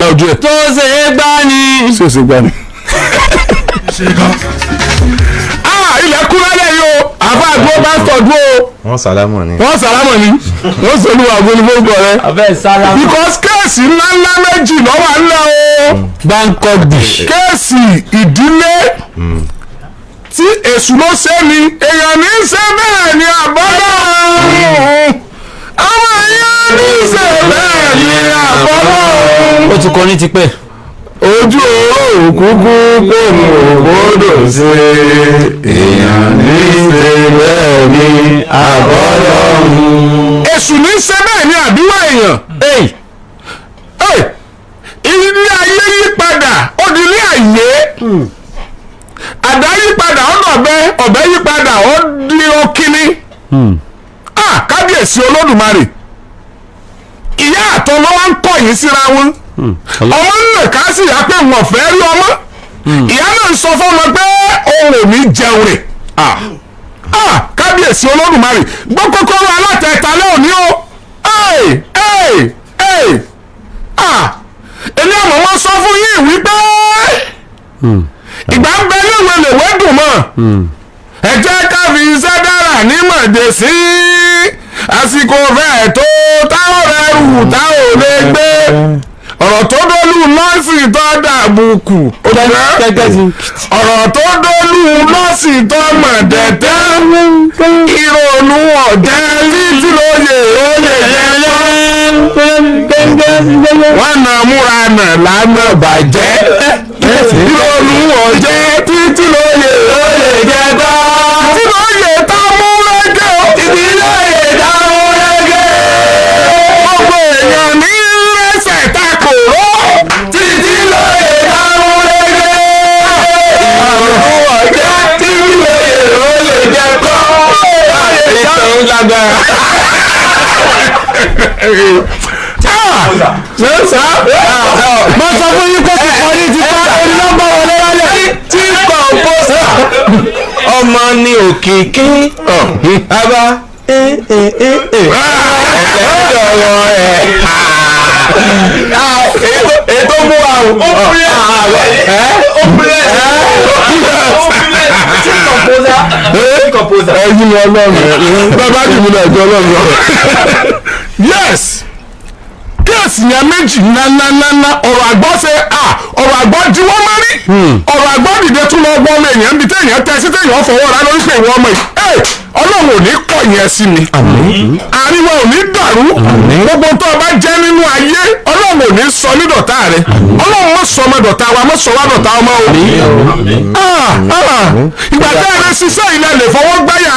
Ojú ẹ̀ Tó ṣe é gbá ni. Sí ò sí gbà mí. Ah, ilẹ̀ kú lálẹ́ yìí o. Àfa àgbo bá ń tọ̀dú o. Wọ́n sálámọ̀ ni. Wọ́n sàlámọ̀ ni, wọ́n sọlúwà ògo ní fórúkọ rẹ. Abẹ́ sálámà. Because case ńláńlá méjì lọ́wọ́ ńlẹ̀ o. Bangkok di. Case ìdílé tí èṣù ló ṣe ni, èèyàn ní í ṣe bẹ́ẹ̀ ni àbọ́lá, àwọn èèyàn ní í ṣe bẹ́ẹ̀ ni àbọ́lá. Ó ti kọrin tipẹ́. Ojú òkúkú kò mú ògbódò sí, èèyàn ní í ṣe bẹ́ẹ̀ ni àbọ́lọ́hún. Èṣù ní í ṣe bẹ́ẹ̀ ni àdúrà èèyàn. Hey, ilé ayé yí padà, ó di ilé ayé. Àdá yí padà, ọ̀nà ọ̀bẹ, ọ̀bẹ yí padà, ó di ọ̀kíní. Ah, kábíyèsí Olódùmarè! Ìyá àtọmọ wa ń kọ̀yìn síra wọn. Ọmọ ń nà ká sì yá pé wọn fẹ́ rí ọmọ. Ìyá náà ń sọ fọmọ pé òun ò ní jẹun rẹ̀. Ah, ah, kábíyèsí Olódùmarè! Gbọ́ kọ́kọ́rọ́ alátẹ̀ẹ̀ta lónìí o. Hey, hey, hey. Ah, èmi àmọ́ wọn sọ fún yín wípé ìgbà ń bẹ léwe lèwe dùn mọ́. Ẹ jẹ́ ká fi iṣẹ́ dára ní mọ̀jẹ̀ sí. Àsìkò fẹ́ẹ̀ tó táwọn rẹ̀ rù táwọn ò lè gbé. Ọ̀rọ̀ tó dólú nọ́ọ̀sì tó dàbùkù, ọ̀rọ̀ tó dólú nọ́ọ̀sì tó mọ̀ dẹ̀tẹ́, ìrònú ọ̀jẹ̀ títí lóye ó lè jẹ́ wọ́n nà múra nà lánàá bàjẹ́. Ìrònú ọ̀jẹ̀ títí lóye ó lè jẹ́ tán, títí lóye tá mú rẹ́gẹ́ o, títí lóye tá mú rẹ́gẹ́. Gbogbo èèyàn ní rẹ́sẹ̀ ta kò ró, títí lóye tá mú rẹ́gẹ́. Ìrònú ọ̀jẹ̀ títí lóye ó lè jẹ́ tán. Ìtàn lágbára. Sẹ́sà. Mo sọ fún yín kó ti kọrin tipẹ́, orí nọ́mbà wọlé lálẹ́. Tí composer ọmọ ní òkìkí bàbá ẹ̀ẹ́dọ̀wọ̀ ẹ̀ ètò mú wa o. Ó fúlẹ̀, ó fúlẹ̀, ó fúlẹ̀. Tí composer, tí composer. Ẹyin ni Ọlọ́run bàbá jù mí lọ, ẹjọ́ Ọlọ́run lọ. Yes, case yẹn méjì ńláńláńlá. Ọ̀rọ̀ àgbọ̀ ṣe à, ọ̀rọ̀ àgbọ̀ jí wọ́n máa rí. Ọ̀rọ̀ àgbọ̀ dìde tún lọ gbọ́ ọmọ èèyàn bíi téèyàn tẹ sí, téèyàn fọwọ́ ra lórí pé ìwọ ọmọ yìí ẹ, Ọlọ́run ò ní kọ̀ yẹn sí mi. Àárín wa ò ní dàrú. Gbogbo tó o bá jẹ́ nínú ayé, Ọlọ́run ò ní sọ ní dọ̀tá rẹ. Ọlọ́run má sọ ọmọ dọ̀tá wa, má sọ wá dọ̀tá ọmọ o. Ah, ah, ìgbà tẹ́ ẹ lè ṣiṣẹ́ ilẹ̀ lè fọwọ́ gbáyà.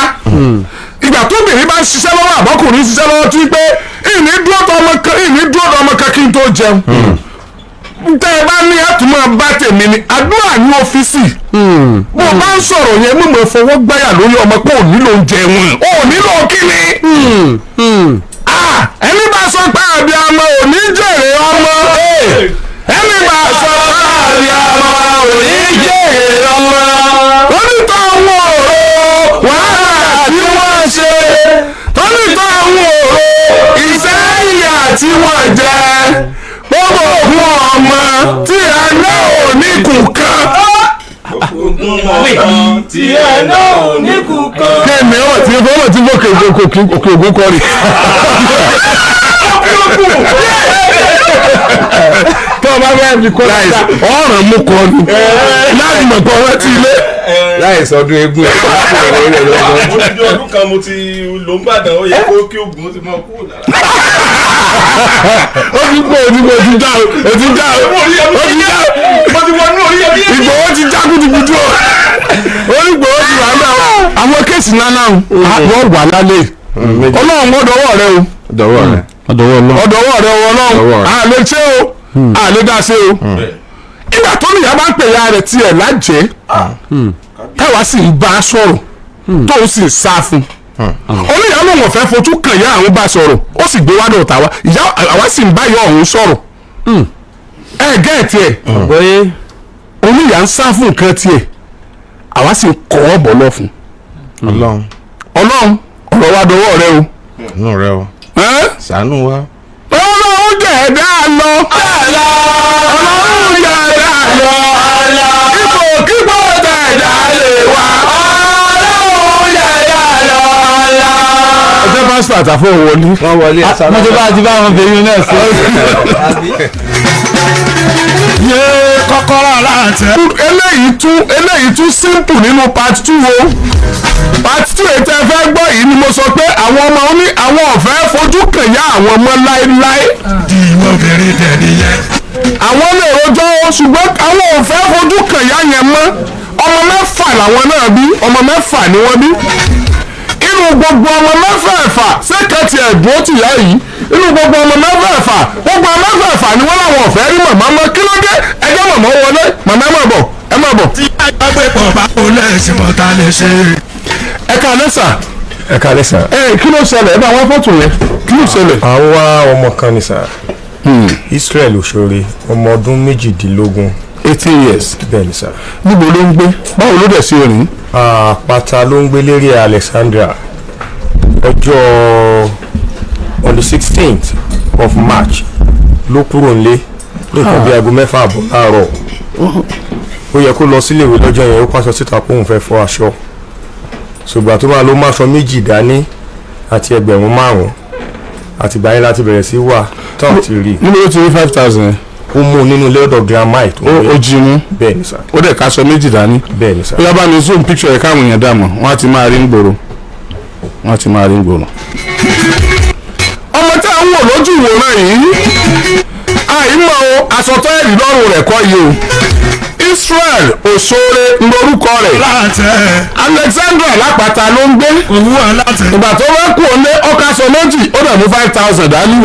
Ìgbà tóbìnrin bá ń ṣiṣẹ́ lọ́wọ́, àbọ́kùnrin ṣiṣẹ́ lọ́wọ́, tí pé ìní dúró tọ ọmọ kan, ìní dúró tọ ọmọ kan kí n tó jẹun, tẹ́ ẹ bá ní àtúmọ̀ bá tèmi ni àdúrà ní ọ́fíìsì. Bó o bá ń sọ̀rọ̀ yẹn, mímọ̀ fọwọ́ gbáyà lórí ọmọ pé ò nílò oúnjẹ wọn, ò nílò kíni. Ah, ẹni bá sọ pé àbí ọmọ ò ní jèrè ọmọ, ẹni bá sọ pé àbí ọmọ ò ní jèrè ọmọ, onítọ̀ àwọn òró wàhálà tí wọ́n ṣe, onítọ̀ àwọn òró ìṣẹ́ ìyà tí wọ́n jẹ, gbogbo ògùn ọmọ tí a náà ò ní kù kan. Ogun ọmọ tí ẹ náà ò ní kú kan. Kẹ́mi ọmọ tí ọmọ tí mo kè òkè ògùn kọ́ ni. Tó o bá fẹ́ fi kọ́ ọ̀ràn mú kọ́ ni láti mọ̀ pé ọ̀rẹ́ ti ilé. Láì sọdún eégún ẹ̀ Mo ti di ọdún kan mo ti lò ń bàdàn, ó yẹ kó kí oògùn ó ti mọ kúrò lára. Ó ti pọ̀, ó ti pọ̀, ó ti já o, ó ti já o, ó ti já o. Mo ti wọnú orí ẹbí. Ìgbòho ti já kutukutu o, onígbòho ti wà náà. Àwọn case ńlá náà wọ́n wà lálẹ́. Ọlọ́run, ó dọwọ́ rẹ o. Dọwọ́ rẹ̀. Ọ̀dọ̀wọ́ Ọlọ́run. Ọ̀dọ̀wọ́ rẹ o. Dọwọ́ Ọlọ́run rẹ. àlè ṣé o, àlè dá ṣe o. Ìgbà tó níyà bá ń pè ya rẹ̀ tiẹ̀ lájẹ́, táwa sì ń bá a sọ̀rọ̀, tóun sì ń sá fún un, oníyà lòun ò fẹ́ fojú kàn yá àwọn bá sọ̀rọ̀, ó sì gbé wá dọ̀tà wa, ìyá àwa sì ń bá ìyá ọ̀hún sọ̀rọ̀. Ẹ gẹ́ẹ̀tì ẹ̀. Bóyá. Oníyà ń sá fún nǹkan tiẹ̀, àwa sì ń kọ́ ọ́ bọ̀ lọ fún. Ọlọ́run. Ọlọ́run, ọ̀rọ̀ wa dọwọ́ rẹ o. Inú rẹ o. Ẹ́n? Ṣàánú wa. Ọlọ́run jẹ̀dá lọ. Pásítọ̀ àtàfọ́ wọlé. Wọ́n wọlé ẹ̀. Mo ti bá ti bá wọn bèrè náà sí. Yé kọ́kọ́rọ́ aláàtẹ. Eléyìí tún simple nínú part two o. Part two ètò ẹ fẹ́ gbọ́ yìí ni mo sọ pé àwọn ọmọ ní àwọn ọ̀fẹ́ fojú kàn yá àwọn ọmọ láéláé. Di ìwọ obìnrin dẹ̀ nìyẹn. Àwọn lè rojọ́ o, ṣùgbọ́n àwọn ò fẹ́ fojú kàn yá yẹn mọ́. Ọmọ mẹ́fà làwọn náà bí, ọmọ mẹ́fà ni wọ́n bí. Inú gbogbo ọmọ mẹ́fẹ̀ẹ̀fà, sẹ́kẹ̀tì ẹ̀dùn ó ti yá yìí, inú gbogbo ọmọ mẹ́fẹ̀ẹ̀fà, gbogbo ọmọ mẹ́fẹ̀ẹ̀fà ni wọ́n làwọn ò fẹ́ rí màmá mọ́. Kí ló dé? Ẹjọ́ màmá wọlé. Màmá, ẹ máa bọ̀, ẹ máa bọ̀. Tí àgbẹ̀pọ̀ bá kó lẹ́sìn mọ́ta lè ṣe. Ẹ káalẹ́ sà. Ẹ káalẹ́ sà. Ẹ kí ló ṣẹlẹ̀? Ẹ bá wọn fọ́tò yẹn, kí ló ṣẹlẹ̀? À ń wá ọmọ kan ni sà, Israel Òṣèré, ọmọ ọdún 18. 18 years? Bẹ́ẹ̀ ni sà. Níbo ló ń gbé? Báwo ló dẹ̀ sí rìn? Àpáta ló ń gbé lérí Alexandra. Ọjọ́ on the 16th of March ló kúrò nílé ní nǹkan bíi aago 6:30 láàárọ̀. Ó yẹ kó lọ síléèwé lọ́jọ́ yẹn. Ó pàṣọ síta pé òun fẹ́ fọ aṣọ, ṣùgbọ́n tó máa ló máṣọ méjì dání àti 5,000. Àtìgbà yẹn láti bẹ̀rẹ̀ sí wà tán ti rí. Níbo ló ti rí 5,000? Ó mú un nínú ilé ọ̀dọ̀ grandma ẹ̀ tó ń Ó gbé. jí mú? Bẹ́ẹ̀ ni sà. Ó dẹ̀ kaṣọ méjì dání? Bẹ́ẹ̀ ni sà. Ó yá, bá mi zoom picture ẹ̀ káwọn èèyàn dà mọ̀. Wọ́n á ti máa rí ń gbòòrò, wọ́n á ti máa rí ń gbòòrò. Ọmọ tí a ń wò lójú ìwòran yìí, àìmọ̀ o, aṣọ tọ́ẹ̀lì lọ́rùn rẹ̀ kọ́ yìí o. Israel Òṣòre lórúkọ rẹ̀. Aláàtẹ. Alexandra lápáta ló ń gbé. Owó aláàtẹ. Ìgbà tó wá kú òní, ọkàṣọ méjì, ó dẹ̀ mú 5,000 dání.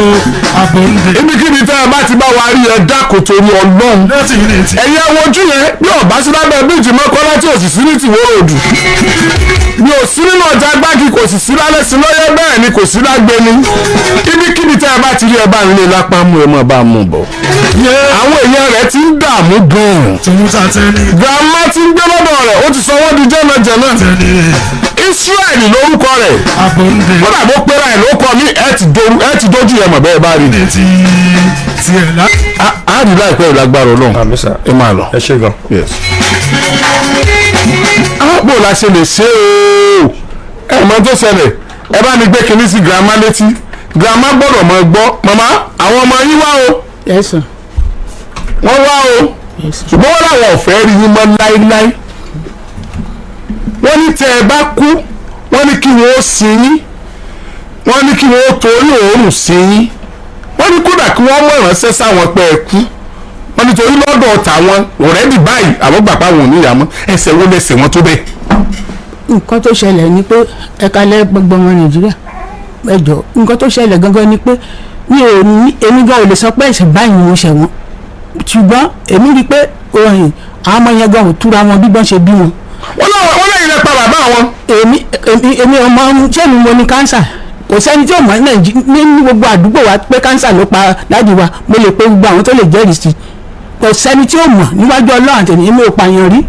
Àbòǹdè. Ibikíbi tẹ́ ẹ bá ti bá wa rí, ẹ dákun torí Ọlọ́run. Láti ìrètí. Ẹ̀yin àwọn ojú yẹn, bí ọ̀bá sí lábẹ́ bíríìjì Mọ́kọ́lá, tí ò sì sí ní tìwó ròdù, mi ò sí nínú ọjà Gbági, kò sì sí lálẹ́ sí lọ́yẹ́, bẹ́ẹ̀ ni kò sí lágbẹ́ni. Ibikíbi tẹ́ ẹ bá ti rí, ẹ bá ń lé lápá mú, ẹ mọ̀ bá mú bọ̀. Àwọn èèyàn rẹ̀ ti ń dààmú gan-an. Tòun ta tẹ́ni. Grandma ti ń gbé lọ́dọ̀ rẹ̀, ó ti sọ wọ́n di jẹ́nàjẹ́nà. Tẹ́ni. Israel lórúkọ rẹ̀. Àbòǹdè. Kódà bó pera ẹ̀ ló kọ mí, ẹ ti dójú yẹn mọ̀ bẹ́ẹ̀ bá rí. Ìrètí tiẹ̀ lá. Á rí láìpẹ́, ìlágbára Ọlọ́run. Àmín sà. Ẹ máa lọ. Ẹ ṣé gan. Yes. Bó la ṣe lè ṣe o? Ẹ mọ tó ṣẹlẹ̀, ẹ bá mi gbé kinní sí grandma létí, grandma gbọ́dọ̀ mọ gbọ́. Màmá, àwọn ọmọ yín wá o. Yes sir. Wọ́n wá o. Yes sir. Ṣùgbọ́n wọ́n làwọn ò fẹ́ rí yín mọ́ láíláí. Wọ́n ní tẹ́ ẹ bá kú, wọ́n ní kí wọ́n ó sin yín, wọ́n ní kí wọ́n ó torí òórùn sin yín, wọ́n ní kódà kí wọ́n mọ̀ ránṣẹ́ sáwọn pé ẹ kú. Wọ́n ní torí lọ́dọ̀ tàwọn already báyìí, àwọn gbà pa àwọn ò níyàá mọ́. Ẹsẹ̀ wo lẹsẹ̀ wọn tó bẹ́ẹ̀? Nǹkan tó ṣẹlẹ̀ ni pé, ẹ kalẹ̀ gbogbo ọmọ Nàìjíríà, ẹ jọ, nǹkan tó ṣẹlẹ̀ gangan ni pé mi ò ní, èmi gan ò lè sọ pé ẹ̀ṣẹ̀ báyìí ni mo ṣẹ̀ wọ́n, ṣùgbọ́n èmi rí i pé orin àwọn ọmọ yẹn gan ò túra wọn bí wọ́n ṣe bí wọn. Wọ́n láwọn wọ́n lẹ́yìn lẹ pa bàbá wọn. Èmi ọmọ ṣé mi mo ní cancer? Kò sẹ́ni tí ò mọ̀ ní gbogbo àdúgbò wa pé cancer ló pa daddy wa. Mo lè pe gbogbo àwọn tó lè jẹ́rìí sí. Kò sẹ́ni tí ò mọ̀ níwájú Ọlọ́run àtẹ̀mí. Èmi ò pààyàn rí.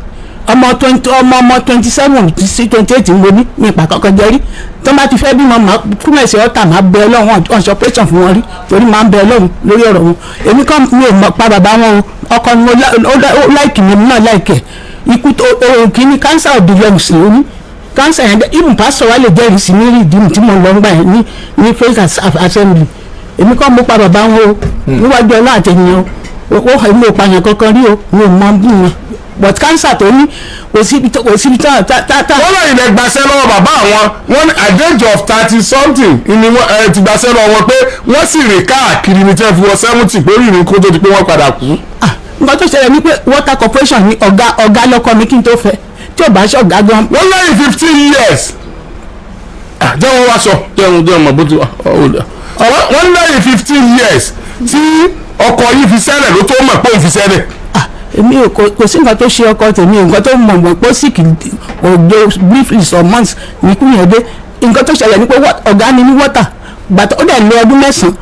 Ọmọ 20, ọmọ 27 sí 28 mo ní mi ìpà kankan jẹ rí. Tó bá ti fẹ́ bímọ, máa kúmẹ̀ sí ọ̀tà, máa bẹ Ọlọ́run ọ̀ṣọ́ operation fún wọn rí, torí máa ń bẹ Ọlọ́run lórí ọ̀rọ̀ wọn. Èmi kàn mi ò mọ̀ pa bàbá wọn o. Ọkọ mi ó like mi, náà like ẹ̀. Ikú tó o kìíní, cancer of the lungs ló ní. Cancer yẹn, even pastor wa lè jẹ́rìí sí ní ìdí tí mo lọ ń gbà yẹn ní Faith Assembly. Èmi kàn mo pa bàbá wọn o, níwájú Ọlọ́run àtẹ̀yìn o. Ó èmi ò pààyàn kankan rí o. Mi ò mọ bí wọn, but cancer tó ní, kò síbi tá tá tá. Wọ́n lẹ́yìn lẹ gbaṣẹ́ lọ́wọ́ bàbá àwọn. Wọ́n ní at the age of 30 something ni wọ́n ẹ ti gbaṣẹ́ lọ́wọ́ wọn, pé wọ́n sì rìn káàkiri ní tí wọ́n fi wọ 70, pé rìnrìn kó tó di pé wọ́n padà kú. Ah, nǹkan tó ṣẹlẹ̀ ni pé water corporation ní ọ̀gá lọ́kọ mi kí n tó fẹ́. Tí ò bá ṣe ọ̀gá gan. Wọ́n lẹ́yìn 15 years. Ah, jẹ́ wọ́n wá sọ, jẹ́ wọ́n mọ̀ bó ti wà. Wọ́n lẹ́yìn 15 years tí ọkọ yìí fi sẹ́lẹ̀ ló tó mọ̀ pé òun fi sẹ́lẹ̀. Ah, èmi ò kò sí nǹkan tó ṣe ọkọ tèmi. Nǹkan tó mọ̀ mọ̀ pé sick òjò briefly some months ní kú yẹn dé. Nǹkan tó ṣẹlẹ̀ ni pé ọ̀gá ni ní water gbàtọ́. Ó dẹ̀ lo ọdún 9,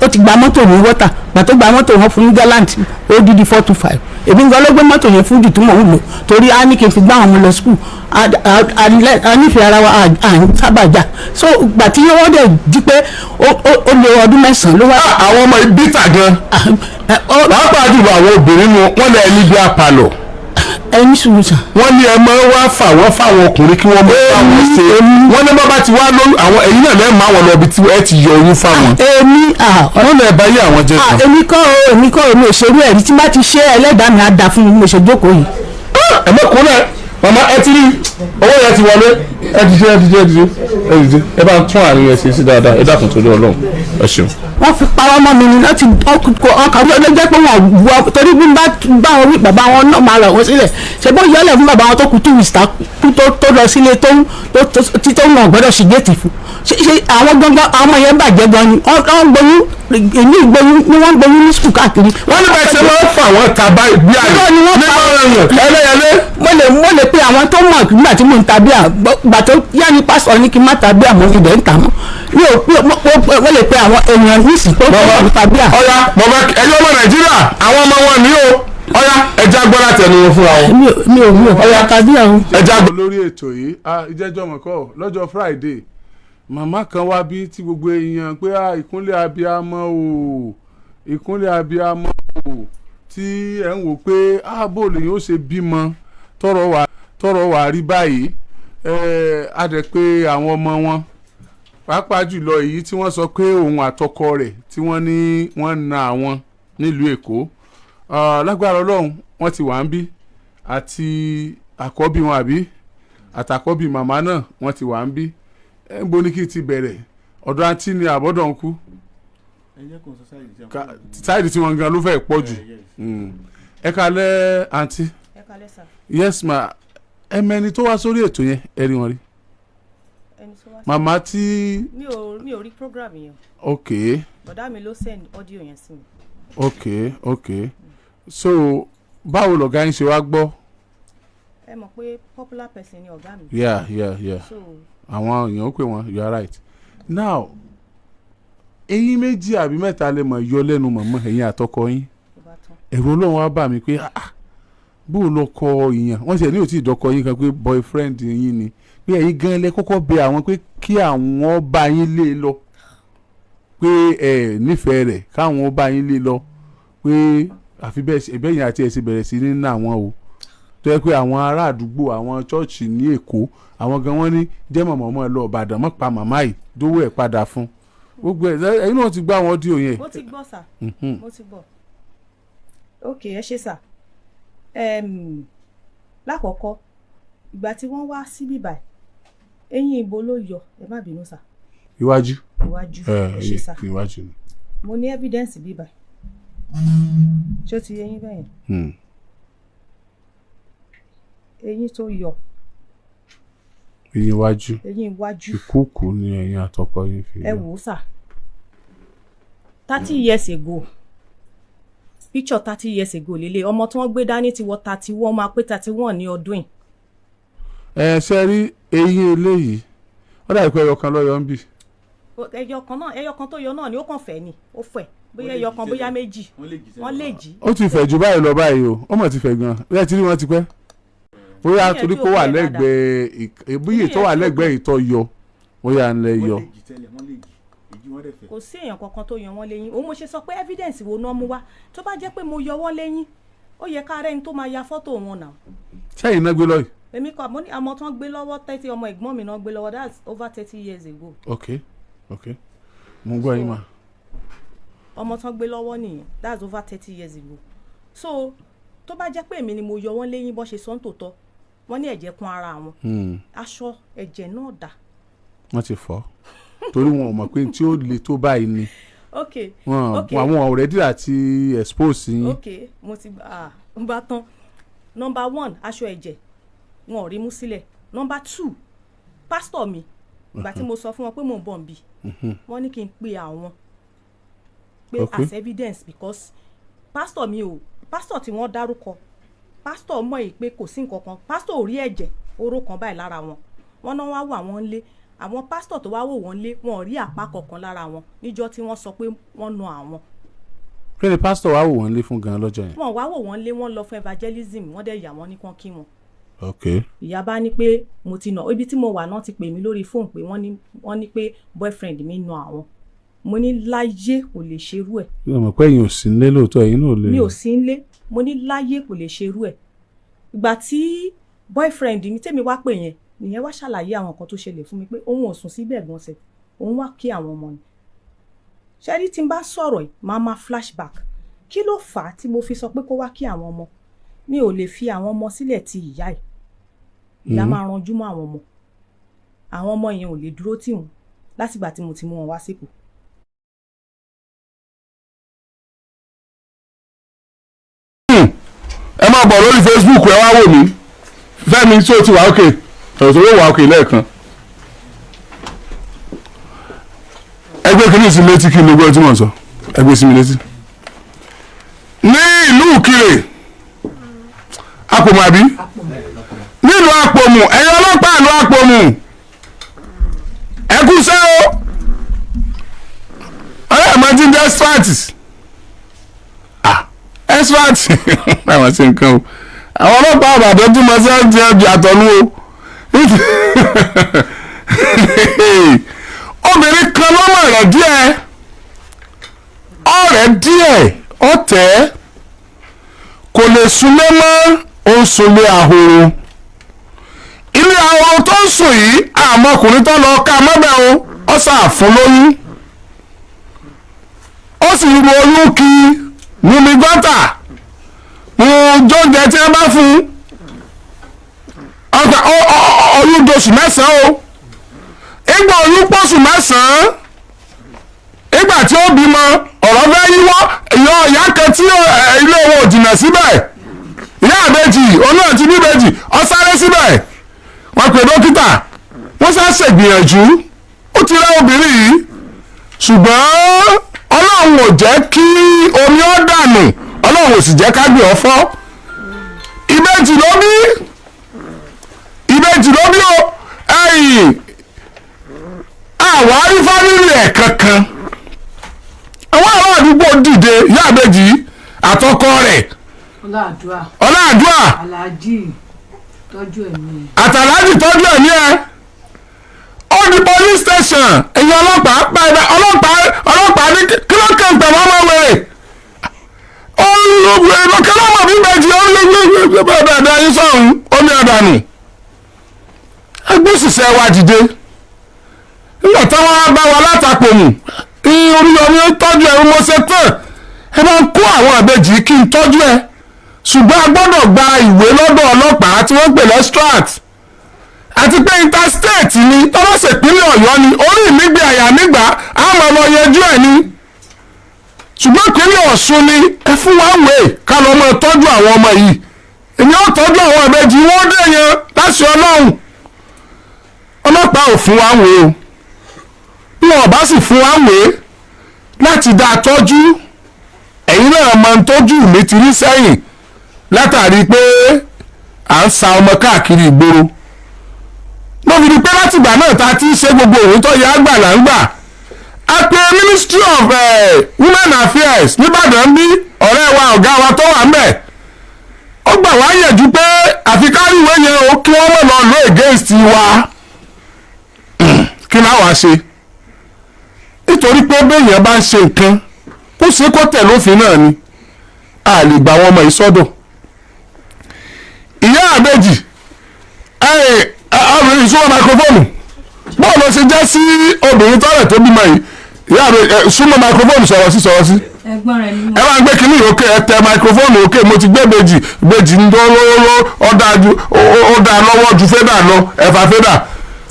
ó ti gba mọ́tò ní water. Gbàtọ́ gba mọ́tò, wọn fún ní Galant ó dídí 425. Èmi nǹkan ló gbé mọ́tò yẹn fún jù tí mò ń lò, torí a ní kí n fi gbá àwọn ọmọ lọ school. A nífẹ̀ẹ́ ara wa, à ń sábà jà. So gbà tí wọ́n dẹ̀ di pé ó lo ọdún 9 ló wá. Àwọn ọmọ yìí bitter gan, pàápàá jùlọ àwọn obìnrin nu wọn lẹ ní bí apalọ. Ẹni sùúrù sàn. Wọ́n ní ẹ máa wá fà wọ́n fáwọn ọkùnrin kí wọ́n máa bá wọn ṣe. Wọ́n ní bàbá ti wá lóyún àwọn, ẹ̀yin náà lẹ́ẹ̀ máa wọ̀ lọ ibi tí ẹ ti yọ oyún fáwọn. Èmi Wọ́n lè bá yé àwọn jẹ́ ah, kan. Èmi kọ́ o, èmi kọ́ o, mi ò ṣerú ẹ̀rí. Tí bá ti ṣe, ẹlẹ́dàá mi á da fún mi. Mo ṣe jókòó yìí. Ẹ mọ̀ kúnlẹ̀, màmá. Ẹ ti rí owó yẹn ti wọlé. Ẹ ti ṣe, ẹ ti ṣe, ẹ ti ṣe, ẹ ti ṣe. Ẹ bá ń tún àárín yẹn ṣe sí dáadáa. Ẹ dákun torí Ọlọ́run, ẹ ṣeun. Wọ́n fi parọ́ mọ́ mi ni láti ọkọ̀ ló jẹ́ pé wọ́n wọ, torí bí n bá bá wọn wí, bàbá wọn náà máa rọ̀ wọ́n sílẹ̀. Ṣe bó yọlẹ̀ fún bàbá wọn tó kú 2 weeks tá kú tó lọ sílé tó tí tó wọn gbọ́dọ̀ ṣì géètì fún ṣe àwọn gangan. Àwọn ọmọ yẹn bàjẹ́ gan ni. Wọ́n gboyún, èmi gboyún ni, wọ́n gboyún ní school káàkiri. Wọ́n ní bẹ́ẹ̀ ṣe máa ń fà wọ́n ta báyìí bí àyè Irọ́ ni wọ́n ní pa. ẹlẹ́yẹlé. Mo lè pe àwọn tó mọ̀ nígbà tí mò ń ta bíà, gbà tó yá ni pásítọ̀ ní kí n má ta bíà mọ́, ibẹ̀ ń tà mọ́. Mi ò mo lè pe àwọn èèyàn nísìsiyìí tó mọ̀ nípa bíà. Ọ̀ya, bàbá, ẹ̀yin ọmọ Nàìjíríà, àwọn ọmọ wọn ní o. Ọ̀ya, ẹja gbọ́ láti ẹnu wọn fúnra wọn. Mi ò ta bíà o. Ẹja gbọ́. Lórí ètò yìí, ìjẹ́jọ́ mọ̀kọ́ lọ́jọ́ Friday, màmá kan wá bí tí gbogbo èèyàn pé ìkúnlẹ̀ abiyamọ o, ìkúnlẹ̀ abiyamọ o, tí ẹ̀ ń wò pé bó lèyìn ó ṣe bímọ tọrọ wà rí báyìí. Á dẹ̀ pé àwọn ọmọ wọn, pàápàá jùlọ èyí tí wọ́n sọ pé òun àtọkọ rẹ̀ tí wọ́n ní wọ́n na àwọn nílùú Èkó. Lágbára Ọlọ́run, wọ́n ti wà ń bí, àti àkọ́bí wọn àbí àtàkọ́bí màmá náà, wọ́n ti wà ń bí. Ẹ ń bo ní kí n ti bẹ̀rẹ̀? Ọ̀dọ̀ àǹtí ni àbọ̀dọ̀ ń kú side tí wọ́n gan ló fẹ́ pọ̀ jù. Ẹ kalẹ́, àǹtí. Ẹ kalẹ́ sà. Yes ma. Ẹ mẹni tó wá sórí ètò yẹn? Ẹ rí wọn rí? Ẹni tó wá sí. Màmá tí. Mi ò rí program yẹn. Bọ̀dá mi ló send audio yẹn sí mi. Ok, so báwo lọ̀gá yín ṣe wá gbọ́? Ẹ mọ̀ pé popular person ni ọ̀gá mi. Yeah. So Àwọn èèyàn ó pè wọ́n, you are right. Now, eyín méjì àbí mẹ́ta lè mọ̀ yọ lẹ́nu mọ̀mọ́ ẹ̀yin àtọkọ yín. Tó bá tán. Ẹ̀rù Ọlọ́run wá bà mí pé bó o lọ kọ ìyàn wọ́n ṣe ní òtí ìdọ́kọ yín kan pé boyfriend yín ni, pé ẹ̀yin gan lẹ kọ́kọ́ bẹ àwọn pé kí àwọn bá yín lé lọ, pé ẹ nífẹ̀ẹ́ rẹ̀, káwọn bá yín lé lọ, pé àfi bẹ́ẹ̀ ẹ̀bẹ́yìn àti ẹ̀ ṣe bẹ̀rẹ̀ sí ní ná àwọn o, tó yẹ pé àwọn ará àdúgbò, àwọn chọ́ọ̀chì ní Èkó, àwọn gan wọ́n ní jẹ́ mọ̀mọ́ ọmọ ẹ lọ Ìbàdàn, mọ́ pa màmá yìí, dówó ẹ̀ padà fún gbogbo ẹ̀. Ẹ̀yin náà ti gbọ́ àwọn audio yẹn. Mo ti gbọ́ sà. Mo ti gbọ́. Ok, ẹ ṣé sà. Lákọ̀ọ́kọ́, ìgbà tí wọ́n wá síbí báyìí, eyín ibo ló yọ? Ẹ má bínú sà. Iwájú. Iwájú. Ẹ ṣé sà. Iwájú ni. Mo ní evidence bíbáyìí. Ṣé ó ti yé yín bẹ́yẹn? Hmm. Eyín tó yọ. Eyín iwájú. Eyín iwájú. Ìkúùkù ni ẹ̀yin àtọkọ yín fi Ẹ wò ó sà, 30 years ago, picture 30 years ago lélẹ̀. Ọmọ tí wọ́n gbé dání ti wọ 31, máa pé 31 ní ọdún yìí. Ẹ ṣe rí eyín eléyìí, ó dàbí pé ẹyọ kan lọ́yọ̀ ń bì. Ẹyọ kan náà, ẹyọ kan tó yọ náà ni. Ó kàn fẹ́ ni, ó fẹ́ bóyá ẹyọ kan, bóyá méjì, wọ́n lè jí. Ó ti fẹ̀ jù báyìí lọ báyìí o. Ó mọ̀ ti fẹ̀ gan. Ẹ ti rí wọn ti pẹ́ bóyá Eyín ẹ̀ torí tí kó ò wà fẹ̀. lẹ́gbẹ̀ẹ́ bóyá tó wà lẹ́gbẹ̀ẹ́ ìtọ́ yọ, bóyá ń lẹ yọ. Kò sí èèyàn kankan tó yọ wọ́n léyìn. Òun mo ṣe sọ pé evidence wo náà mú wá? Tó bá jẹ́ pé mo yọ wọ́n léyìn, ó yẹ ká rẹ́ni tó máa ya fọ́tò wọn náà. Sẹ́yìn náà gbé lọ́yìí? Èmi kọ́. Mo ní ọmọ tó ń gbé lọ́wọ́ 30, ọmọ ẹ̀gbọ́n mi náà gbé lọ́wọ́. That's over 30 years ago. Ok, mo ń gbọ́ yín mà. Ọmọ tó ń gbé lọ́wọ́ nìyẹn. That's over 30 years ago. So tó bá jẹ́ pé èmi ni mo yọ wọ́n léyìn, bọ́ ṣe sọ ń tòótọ́, wọ́n ní ẹ̀jẹ̀ kún ara wọn. Aṣọ ẹ̀jẹ̀ náà dà? Wọ́n ti fọ́ torí wọn ò mọ̀ pé tí ó le tó báyìí ni. Wọn àwọn already àti expose yín. Ok, mo ti ń bá tán. Number one, aṣọ ẹ̀jẹ̀ wọn ò rí mú sílẹ̀. Number two, pásítọ̀ mi, ìgbà tí mo sọ fún wọn pé mò ń bọ̀ ń bì, wọ́n ní kí n pe àwọn pé as evidence, because pásítọ̀ mi ò, pásítọ̀ tí wọ́n dárúkọ, pásítọ̀ mọ̀ yìí pé kò sí nǹkan kan. Pásítọ̀ ò rí ẹ̀jẹ̀ oró kan báyìí lára wọn. Wọ́n náà wá wò àwọn ńlé. Àwọn pásítọ̀ tó wá wò wọ́n lé, wọn ò rí àpá kankan lára wọn níjọ́ tí wọ́n sọ pé wọ́n na àwọn. Kí ni pásítọ̀ wá wò wọ́n lé fún gan lọ́jọ́ yẹn? Wọn wá wò wọ́n lé, wọ́n lọ fún evangelism. Wọ́n dẹ̀ yà wọ́n ní kán kí wọn. Ìyá bá ní pé mo ti nà. Ibi tí mo wà náà ti pè mí lórí fóònù pé wọ́n ní pé boyfriend mi nà àwọn. Mo ní láyé, kò lè ṣerú ẹ̀. Mi ò mọ̀ pé ẹ̀yin ò sí nílé lóòótọ́, ẹ̀yin náà ò lè. Mi ò sí nílé. Mo ní láyé, kò lè ṣerú ẹ̀. Ìgbà tí boyfriend mi tèmi wá pè yẹn nìyẹn, wá ṣàlàyé àwọn nǹkan tó ṣẹlẹ̀ fún mi pé òun ò sùn síbẹ̀ gan sẹ̀, òun wá kí àwọn ọmọ ni. Ṣẹ́rí, tí n bá sọ̀rọ̀ yìí, máa ma flashback. Kí ló fà á tí mo fi sọ pé kó wá kí àwọn ọmọ? Mi ò lè fi àwọn ọmọ sílẹ̀ ti ìyá ẹ̀. Ìyá máa ranjú mọ́ àwọn ọmọ. Àwọn ọmọ yẹn ò lè dúró tì wọ́n látìgbà tí mo ti mú wọn wá sípò. Ẹ máa bọ̀ lórí Facebook, ẹ wá wò mí. Fẹ́mi, tí o ti wà ókè ọ̀rọ̀ tó wà ókè lẹ́ẹ̀kan. Ẹgbẹ́ kìíní sí létí, kí n lè gbọ́ tí mò ń sọ. Ẹgbẹ́ sí mi létí. Ní ìlú Ìkirè, Àpòmù, àbí nílùú Àpòmù, ẹ̀yin ọlọ́pàá ìlú Àpòmù, ẹ kú sẹ́ o. Ọ̀rẹ́ ẹ̀ máa ti ń jẹ́ strat, expert àwọn ṣe nǹkan o. Àwọn ọlọ́pàá àbàdàn tún máa ṣe ń jẹ ọjà àtọ̀nú o. Obìnrin kan lọ́mọ rẹ̀ díẹ̀, ọ̀rẹ́ díẹ̀, ọ̀tẹ̀ kò lè súnlé mọ́, ó ń súnlé ahoro. Ilé ahoro tó ń sùn yìí, àmọ́ ọkùnrin tó lọ ká mọ́bẹ̀ o, ó sàfún lóyún, ó sì ń ru oyún kí mumi gọ́tà mu jóúnjẹ tí wọ́n bá fún un. Ọgbà oyún doṣù 9 o. Ìgbà oyún pọ̀ṣù 9, ìgbà tí ó bímọ, ọ̀rọ̀ fẹ́ yíwọ́. Ìyá ọ̀yá kan tí ilé owó jìnnà síbẹ̀, ìyá àbẹ́jì olú àti bíbẹ́jì, ó sáré síbẹ̀, wọ́n pe dókítà, wọ́n sá ṣègbìyànjú. Ó ti rẹ́ obìnrin yìí, ṣùgbọ́n Ọlọ́run ò jẹ́ kí omi ó dànù, Ọlọ́run ò sì jẹ́ ká gbé ọ fọ́. Ìbejì ló bí, ìbejì ló bí o. Ẹ̀yìn àwárí fámìlì ẹ̀ kankan, àwọn ará àdúgbò dìde, ìyá àbejì àtọkọ rẹ̀. Ọlọ́àdúrà. Ọlọ́àdúrà. Aláàjì tọ́jú ẹ̀mí ẹ̀. Àtàlájì tọ́jú ẹ̀mí ẹ̀. Ó di police station. Ẹ̀yin ọlọ́pàá báyìí, ọlọ́pàá, ọlọ́pàá ní kí ló kàn pẹ̀lú ọmọ wẹ̀rẹ̀ olùkẹ́ lọ́mọ bí bẹ́ẹ̀jì olùgbé ayé sọ̀hún omi ọ̀dànù. Ẹgbẹ́ òṣìṣẹ́ wa dìde nígbà táwọn á bá wa látàpọ̀mù. Oríyọmí tọ́jú ẹ̀rú, mo ṣe tán, ẹ bá ń kó àwọn àbẹ̀jì kí n tọ́jú ẹ, ṣùgbọ́n a gbọ́dọ̀ gba ìwé lọ́dọ̀ ọlọ́pàá tí wọ́n pè lẹ́strát, àti pé interstate ni, tọ́lọ́sẹ̀ ìpínlẹ̀ Ọ̀yọ́ ni, orí mi gbé àyà mi gbà á máa lọ yanjú ẹ̀ ni, ṣùgbọ́n ìpínlẹ̀ Ọ̀ṣun ni, ẹ fún wa wèé ká lọ́ máa tọ́jú àwọn ọmọ yìí. Èmi ó tọ́jú àwọn ìbejì, wọ́n dé yẹn láti Ọlọ́run. Ọlọ́pàá ò fún wa wèé o. Bí wọn bá sì fún wa wèé láti dá a tọ́jú, ẹ̀yin náà máa ń tọ́jú mi ti rí sẹ́yìn látàrí pé à ń sa ọmọ káàkiri ìgboro. Mo fi di pé látìgbà náà ta ti ń ṣe gbogbo òun tó yẹ àgbà là ń gbà. A pe Ministry of Women Affairs nìbàdàn bí ọ̀rẹ́ wa, ọ̀gá wa tó wà ńbẹ̀, ó gbà wá yẹ̀jú pé àfi ká rí ìwé yẹn o, kí wọ́n mọ̀ lọ lọ against wa. Kí náà wàá ṣe? Nítorí pé béèyàn bá ń ṣe nǹkan, kó ṣe kó tẹ̀ lófin náà ni. A lè gbà wọn ọmọ yìí sọ́dọ̀. Ìyá àbẹ́jì, obìnrin, súnmọ́ microphone. Báwo ló ṣe jẹ́ sí obìnrin tọ́lẹ̀ tó bímọ yìí? Ìyá àbẹ́jì, súnmọ́ microphone, sọ̀rọ̀ sí, sọ̀rọ̀ sí. Ẹ̀gbọ́n rẹ̀ ni mo. Ẹ máa ń gbé kínní òkè, ẹ tẹ microphone òkè. Mo ti gbé bèjì, bèjì ń dán lọ́wọ́, ó dá lọ́wọ́ ju fẹ́dà lọ, ẹ̀fà fẹ́dà.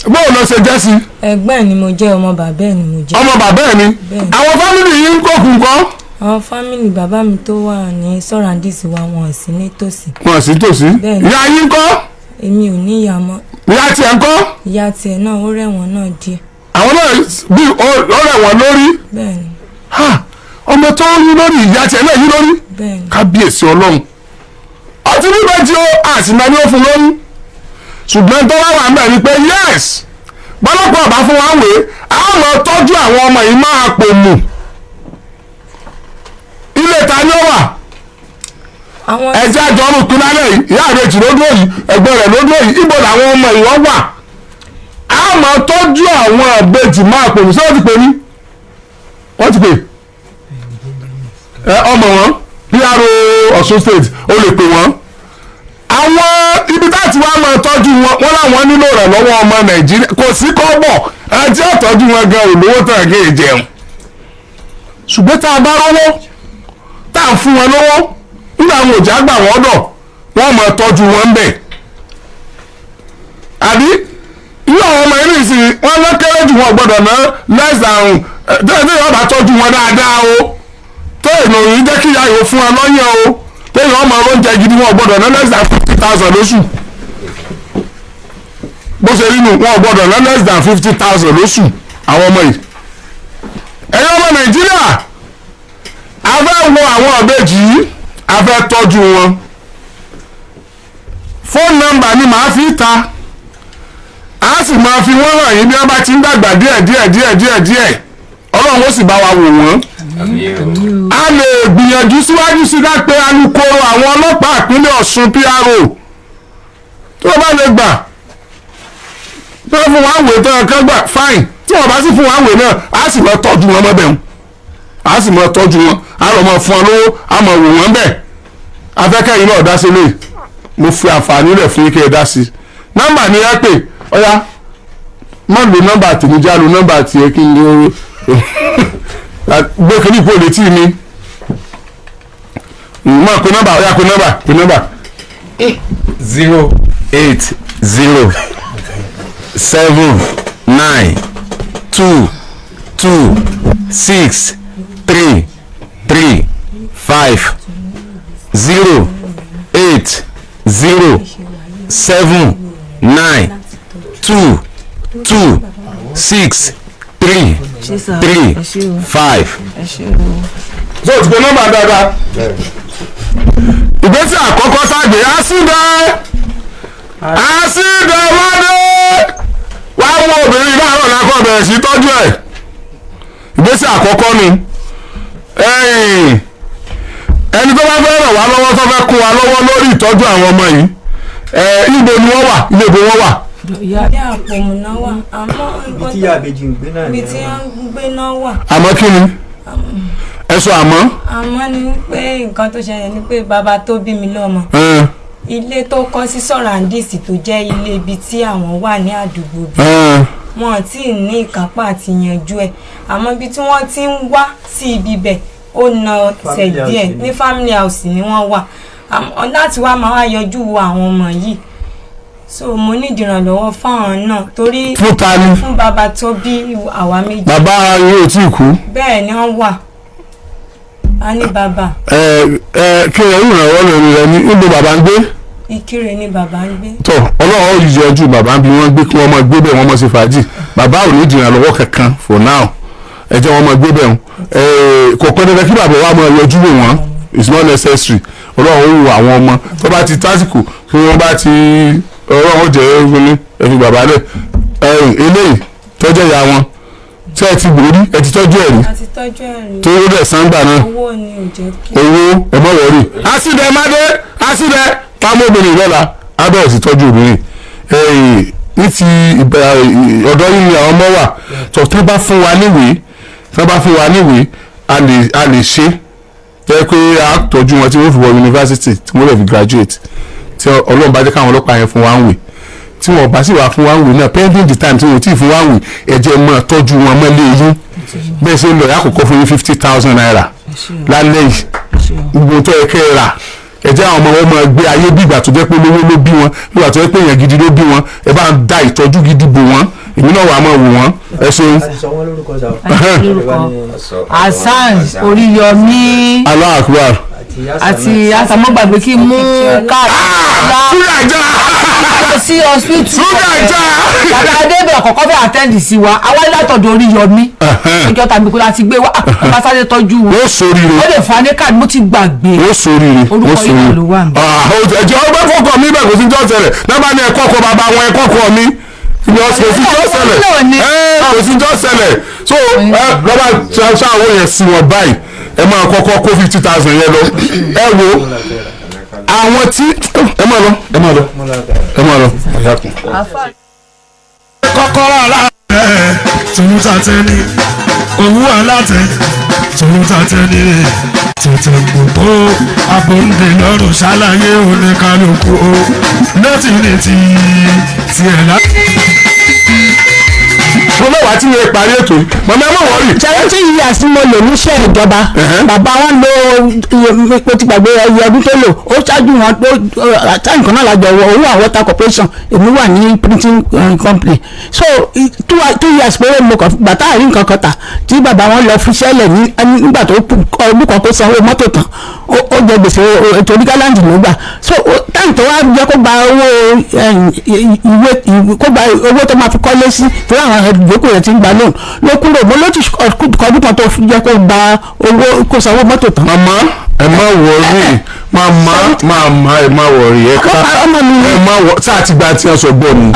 Báwo ló ṣe jẹ́ sí? Ẹ̀gbọ́n ẹ̀ ni mo jẹ́, ọmọ bàbá ẹ̀ ni mo jẹ́. Ọmọ bàbá ẹ̀ ni? Bẹ́ẹ̀ni. Àwọn family yìí ń kókun kọ́? Àwọn family bàbá mi tó wà ní surroundings wa, wọn ò sí nítòsí. Wọn sì tòsí? Bẹ́ẹ̀ni. Ìyá yín kọ́? Èmi ò ní ìyá mọ́. Ìyá tiẹ̀ ń kọ́? Ìyá tiẹ̀ náà, ó rẹ̀wọ̀n náà díẹ̀. Àwọn náà bí ó rẹ̀ wọ́n lórí? Bẹ́ẹ̀ni. Ha, ọmọ tó ń yí lórí, ìyá tiẹ̀ náà yí lórí? Bẹ́ẹ̀ni. Kábíyèsí Ọlọ́run! Ọtí bíbẹ tí ó àsìmọ́ ni ó fún lóyún, ṣùgbọ́n tó wá wà ń bẹ̀ ni pé yes, bọ́lọ́pàá ọ̀bá fún wa wèé, a máa tọ́jú àwọn ọmọ yìí máa pò mù. Ilé ta ni ó wà? Àwọn Ẹjẹ́ àjọ ọmọ ìpínlẹ̀ alẹ́ yìí, ìyá àbèjì ló dúró yìí, ẹ̀gbọ́n rẹ̀ ló dúró yìí, ibo làwọn ọmọ yìí wọ́n wà? A máa tọ́jú àwọn àbèjì máa pò mù. Ṣé wọ́n ti pè mí? Wọ́n ti pè ẹ ọmọ wọn PRO Ọ̀ṣun State, ó lè pè wọ́n. Àwọn ibi táti wá máa tọ́jú wọn, wọ́n láwọn nílò ìrànlọ́wọ́ ọmọ Nàìjíríà. Kò sí kọ́bọ̀ àti ọ̀tọ́jú wọn gan olówó tàn kí jẹun, ṣùgbọ́n tá a bá rówó tá a fún wọn lówó nígbà àwọn òjá gbà wọ́n dọ̀, wọ́n máa tọ́jú wọn ń bẹ̀. Àbí irú àwọn ọmọ yìí nìsín, wọn lọ kéré jù, wọn gbọ́dọ̀ ná less than tẹ́lẹ̀ tí wọ́n bá tọ́jú wọn dáadáa o, tẹ́lẹ̀ ní jẹ́ kí ìyá yóò fún wọn lọ́yàn o, tẹ́lẹ̀ wọ́n máa oúnjẹ gidi, wọn gbọ́dọ̀ ná less than 50,000 lóṣù. Bó ṣe rí nu, wọn gbọ́dọ̀ ná less than 50,000 lóṣù, àwọn ọmọ yìí. Ẹ̀yin ọmọ Nàìjíríà, a fẹ́ wo àwọn ọ̀bẹ́jì yìí, a fẹ́ tọ́jú wọn. Phone number ni màá fi ta, a sì máa fi wọ́n hàn yín bí wọ́n bá ti ń dàgbà díẹ̀ díẹ̀ díẹ̀ díẹ̀ díẹ̀. Ọlọ́run ó sì bá wa wò wọ́n. A lè gbìyànjú síwájú sí ká pé alukoro àwọn ọlọ́pàá ìpínlẹ̀ Ọ̀ṣun, PRO, tí wọ́n bá lè gbà tí wọ́n fún wa wèé tán kán gbà, fine. Tí wọ́n bá sì fún wa wèé náà, a sì lọ tọ́jú wọn mọ́bẹ̀ wọn, a sì máa tọ́jú wọn, a lọ máa fún wọn lówó, a máa wò wọ́n bẹ́ẹ̀. Afẹ́kẹ́ yìí náà dá sí lè mo fi àǹfààní rẹ̀ fún yín kí ẹ dá sí. Nọ́mbà ni ẹ pè. Ọ̀yá, má lo nọ́mbà tèmi, já lo nọ́mbà tiẹ̀ kí n lè gbé kínní kúrò létí mi. Má pe nọ́mbà. Ọ̀yá, pe nọ́mbà, pe nọ́mbà. 0 8 0 7 9 2 2 6 3 3 5. 0 8 0 7 9 2 2 6 3 3 5. So o ti pe nọ́mbà dáadáa. Ìgbésẹ̀ àkọ́kọ́ sáàgbé àsídẹ̀ wádé wàá wo obìnrin láàárọ̀ lákọ̀ bẹ̀rẹ̀ sí tọ́jú ẹ̀. Ìgbésẹ̀ àkọ́kọ́ nu. Ẹni tó bá fẹ́ ràn wá lọ́wọ́, tó fẹ́ kún wa lọ́wọ́ lórí ìtọ́jú àwọn ọmọ yìí, ibo ni wọ́n wà? Ilé ibo wọ́n wà? Ilé àpòmù náà wà, àmọ́ ibi tí ìyá àbèjì ń gbé náà ibi tí wọ́n ń gbé náà wà. Àmọ́ kí ni ẹ sọ àmọ́? Àmọ́ ni pé nǹkan tó ṣẹlẹ̀ ni pé bàbá tó bí mi lọ́mọ, ilé tó kọ́ sí surroundings tó jẹ́ ilé ibi tí àwọn wà ní àdúgbò bí wọn tí ì ní ìkápá àti yanjú ẹ̀, àmọ́ ibi tí wọ́n ti ń wá sí ibi bẹ̀, ó na ọ̀sẹ̀ díẹ̀ ní family house ni wọ́n wà láti wá máa wá yọjú wo àwọn ọmọ yìí. So mo ní ìdìrànlọ́wọ́ fáwọn náà torí Fún ta ni? Fún bàbá tó bí àwa méjì. Bàbá yìí ò tí ì kú? Bẹ́ẹ̀ ni, wọ́n wà á ní bàbá. Ẹ ẹ, kí ẹ ìrànwọ́ lórí rẹ ní níbo bàbá ń gbé? Ìkirè ni bàbá ń gbé. Tọ, Ọlọ́run ó yọjú bàbá bí wọ́n gbé, kí wọ́n máa gbé bẹ́ẹ̀, wọ́n máa ṣe fàájì. Bàbá ò ní ìdìrànlọ́wọ́ kankan for now. Ẹ jẹ́ wọ́n máa gbé bẹ́ẹ̀. Kò pẹ́ dandan kí bàbá wa máa yọjú wò wọ́n, it's not necessary. Ọlọ́run ó wo àwọn ọmọ tó bá ti tásìkò kí wọ́n bá ti, Ọlọ́run ó jẹ́ ẹ̀rọ ní ẹ fi bàbá lẹ̀. Eléyìí tọ́jú ìyá wọn tí ẹ ti gbòórí, ẹ ti tọ́jú ẹ̀ rí? A ti tọ́jú ẹ̀ rí. Tó rẹ̀ sáńgbà náà? Owó ni ò jẹ́ kí. Owó, ẹ má worry. Àsìdẹ mádé àsìdẹ pamọ́ obìnrin lọ́la, abẹ́rẹ́ sì tọ́jú obìnrin ní ti ọ̀dọ́ yìí ni àwọn ọmọ wà tó tó bá fún wa níwèé, tó bá fún wa níwèé, a lè ṣe jẹ́ pé a tọ́jú wọn tí wọ́n fi wọ yunifásitì, tí wọ́n lè fi graduate, tí Ọlọ́run bá jẹ́ káwọn ọlọ́pàá yẹn fún wa ń wè. Tí wọ́n bá sì wà fún wa ń wè náà, pending the time tí wọ́n ti fún wa ń wè, ẹ jẹ́ máa tọ́jú wọn mọ́lé yín. Bẹ́ẹ̀ ṣe ń lọ yà, àkọ́kọ́ fún yín ₦50,000 lálẹ́ yìí. Gbogbo tó yẹ kẹ́ ẹ rà, ẹ jẹ́ àwọn ọmọ wọn máa gbé ayé bí ìgbà tó jẹ́ pé olówó ló bí wọn, bí ìgbà tó jẹ́ pé èèyàn gidi ló bí wọn. Ẹ bá ń da ìtọ́jú gidi bò wọ́n, èmi náà wà á máa wò wọ́n. Ẹ ṣeun. A ti sọ wọ́n lórúkọ sá. Hasan Oríyọmí. Allahu Akbar. Àti àtàmọ́gbàgbé kí mú káàdì. Ṣúgà já. Lọ sí hospital. Ṣúgà já. Bàbá Adébẹ̀ kọ̀kọ́ fẹ́ attend sí wa, àwa látọ̀dọ̀ Oríyọmí ọjọ́ tàbí kó láti gbé wa bá sáré tọ́jú wọn. Ó sóríire. Ó lè fa ní káàdì, mo ti gbàgbé. Ó sóríire. Ó Orúkọ yìí sóríire. ló wà mí. Ẹ̀jẹ̀ ọgbẹ́ fọkàn mi bẹ́ẹ̀, kò sí jọ́ ṣẹlẹ̀ náà ní ẹ̀kọ́ kọ bàbá wọn, ẹ̀kọ́ kọ mi ní ọ̀sẹ̀, kò sí jọ́ ṣẹlẹ̀, ẹ̀ kò sí jọ́ ṣẹlẹ̀. So ẹ lọ́ba ṣáà yẹn sí wọn báyìí, ẹ máa kọ́kọ́ kó 50,000 yẹn lọ. Ẹ wo àwọn tí ẹ máa lọ, ẹ máa lọ, ẹ máa lọ. Kọ́kọ́rọ́ aláàtẹ tòun tàtẹ ni òwú aláàtẹ tòun tàtẹ ni. Tètè gbogbo abòǹde lọ́rùn ṣàlàyé oníkálukú o láti ní ti tiẹ̀ lá. Mo mẹ́wàá tí yẹn parí ètò yìí, màmá, ẹ má worry. 70 years ni mo lò níṣẹ́ ìjọba. Bàbá wọn lo iye, mo ti gbàgbé iye ọdún tó lò. Ó ṣáájú wọn tó táyì kan náà lájọ wọ owó àwọn water corporation, èmi wà ní printing company. So 2 years péré mo kàn gbà tá àrí nǹkan kan tà tí bàbá wọn lọ fi ṣẹlẹ̀ ní nígbà tó kù ọdún kan kó sanwó mọ́tò tán. Ó jẹ gbèsè torí gálàǹdì ló gbà. So táyì tó wá jẹ́ kó gba owó ìwé, kó gba owó tó máa fi kọ́lé sí, torí àwọn ìjókòó rẹ̀ ti ń gba loan ló kúrò. Mo ló ti kọdún kan tó fi jẹ́ kó gba owó kó sanwó mọ́tò tán. Màmá, ẹ má worry. Màmá, màmá, ẹ má worry. Ẹ ká Ọmọ mi. Ẹ má wọ sáà ti gba tí wọn sọ gbọ́ mi.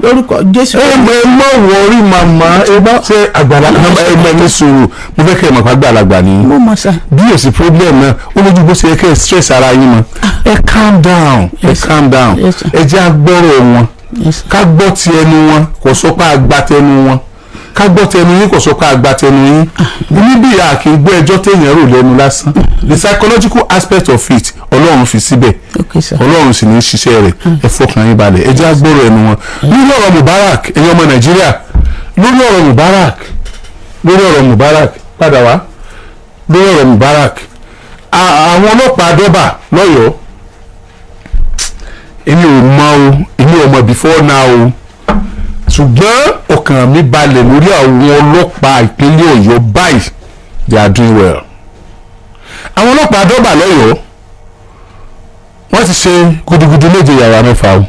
Lórúkọ Jésù. Ẹ má worry, màmá. Ẹ bá ṣe àgbàlagbà, ẹ má ní sùúrù. Mo fẹ́ kẹ́ ẹ mọ̀ pé àgbàlagbà ni. Mo mọ̀ sá. Bí o sì problem náà, ó lójú bó ṣe yẹ kẹ́ ẹ stress ara yín mọ́. Ẹ calm down, ẹ calm down. Yes, sir. Ẹ jẹ́ agbọ́rọ̀ wọn. Ká gbọ́ ti ẹnu wọn kò sọ pé àgbà tẹnu wọn. Ká gbọ́ tẹnu yín kò sọ pé àgbà tẹnu yín. Níbí a kì í gbọ́ ẹjọ́ téèyàn rò lẹ́nu lásán. The psychological aspect of it, Ọlọ́run fi síbẹ̀. Okay, sir. Ọlọ́run sì ní í ṣiṣẹ́ rẹ̀. Ẹ fọkàn yín balẹ̀, ẹ jẹ́ agbọ́rọ̀ ẹnu wọn lórí ọ̀rọ̀ Mubarak. Ẹ̀yin ọmọ Nàìjíríà, lórí ọ̀rọ̀ Mubarak, lórí ọ̀rọ̀ Mubarak, padà wá lórí ọ̀rọ̀ Mubarak. Àwọn ọlọ́pàá dọ́bà lọ́yọ̀ọ́, èmi ò mọ o, èmi ò mọ before now o, ṣùgbọ́n ọkàn mi balẹ̀ lórí àwọn ọlọ́pàá ìpínlẹ̀ Ọ̀yọ́ báyìí. They are doing well. Àwọn ọlọ́pàá dọ́bà lọ́yọ̀ọ́, wọ́n ti ṣe gudugudu méje yàrá mẹ́fà o.